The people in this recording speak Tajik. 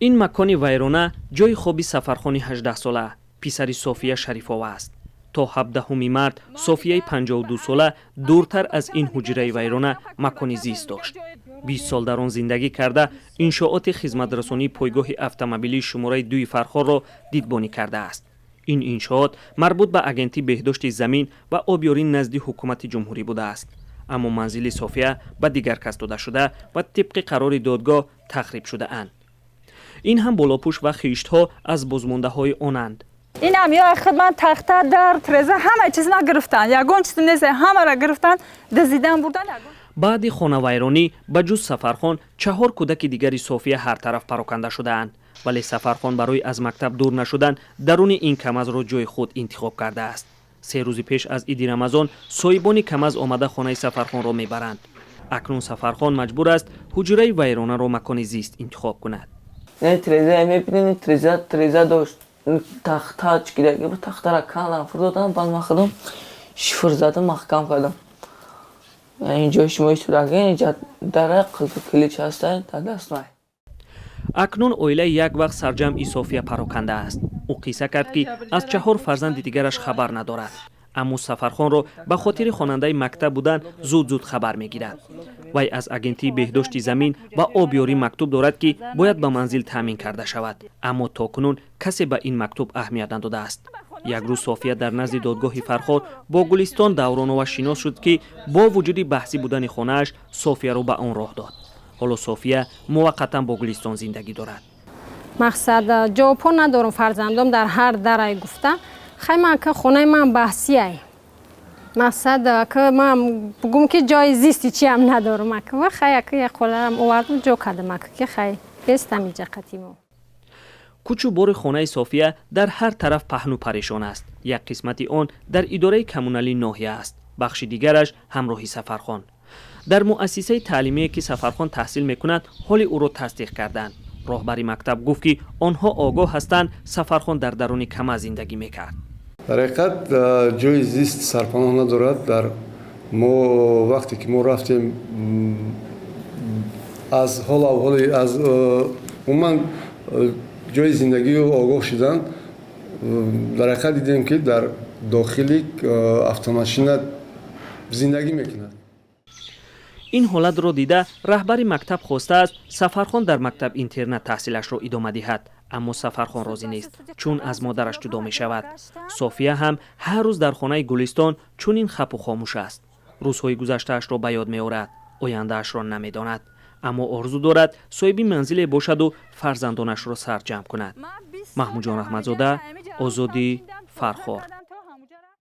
Ин макони вайрона ҷойи хоби Сафархони 18сола, писари София Шарифова аст. То 17-уми март Софияи 52сола дуртар аз ин ҳуҷраи вайрона макони зист дошт. 20 сол дар он зиндагӣ карда, иншооти хизматрасонии пойгоҳи автомобилии шумораи 2-и Фархорро дидбонӣ кардааст. Ин иншоот марбут ба Агентии беҳдошти замин ва обёрӣ назди ҳукумати ҷумҳурӣ будааст, аммо манзили София ба дигар кас дода шуда ва тибқи қарори додгоҳ тахриб шудаанд. Ин ҳам болопӯш ва хиштҳо аз бозмондаҳои онанд. Инам ё худ ман тахта, дар, треза, ҳама чиз ма гирифтан, ягон чиз нест, ҳамаро гирифтан, дизидан бурдан. Баъди хонавайронӣ ба ҷуз Сафархон чаҳор кӯдаки дигари София ҳар тараф пароканда шудаанд, вале Сафархон барои аз мактаб дур нашудан даруни ин КАМАЗро ҷои худ интихоб кардааст. 3 рӯзи пеш аз иди Рамазон соҳибони КАМАЗ омада хонаи Сафархонро мебаранд. Акнун Сафархон маҷбур аст ҳуҷраи вайронаро макони зист интихоб кунад. Не, треза мебинед, треза дошт, тахта чикидаги буд, тахтара кандам, фурдодам, баъд ман худам шифр задам, маҳкам кардам. Инҷои шумо истодаги, инҷа дара килич ҳаста дар даст май. Акнун оилаи як вақт сарҷамъи София пароканда аст. Ӯ қисса кард, ки аз чаҳор фарзанди дигараш хабар надорад, аммо Сафархонро ба хотири хонандаи мактаб будан зуд-зуд хабар мегирад. Вай аз Агентии беҳдошти замин ва обёрӣ мактуб дорад, ки бояд ба манзил таъмин карда шавад, аммо то кунун касе ба ин мактуб аҳамият надодааст. Як рӯз София дар назди додгоҳи Фархор бо Гулистон Давронова шинос шуд, ки бо вуҷуди баҳсӣ будани хонааш Софияро ба он роҳ дод. Ҳоло София муваққатан бо Гулистон зиндагӣ дорад. Мақсад, ҷавобҳо надорам, фарзандом дар ҳар дарай гуфта, хай, ман ка хонаи ман баҳсиай, мақсад, ка ман бугум, ки ҷои зисти чиам надорам, ака. Ва хай, ака, як холарам овардам, ҷо кардам, ака, ки хай бестам иҷа қатимо. Кӯчу бори хонаи София дар ҳар тараф паҳну парешон аст. Як қисмати он дар идораи коммуналии ноҳия аст, бахши дигараш ҳамроҳи Сафархон. Дар муассисаи таълимие, ки Сафархон таҳсил мекунад, ҳоли ӯро тасдиқ карданд. Роҳбари мактаб гуфт, ки онҳо огоҳ ҳастанд, Сафархон дар даруни КАМАЗ зиндагӣ мекард. Дар ҳақиқат, ҷои зист, сарпаноҳ надорад. Дар мо вақте ки мо рафтем, аз ҳолу авҳоли, аз умуман ҷои зиндагиу огоҳ шудан, дар ҳақиқат дидем, ки дар дохили автомашина зиндагӣ мекунад. Ин ҳолатро дида, раҳбари мактаб хостааст, Сафархон дар мактаб интернат таҳсилашро идома диҳад, аммо Сафархон розӣ нест, чун аз модараш ҷудо мешавад. София ҳам ҳар рӯз дар хонаи Гулистон чунин хапу хомӯш аст. Рӯзҳои гузаштаашро ба ёд меорад, ояндаашро намедонад, аммо орзу дорад соҳиби манзиле бошаду фарзандонашро сарҷамъ кунад. Маҳмудҷон Раҳматзода, Озодӣ, Фархор.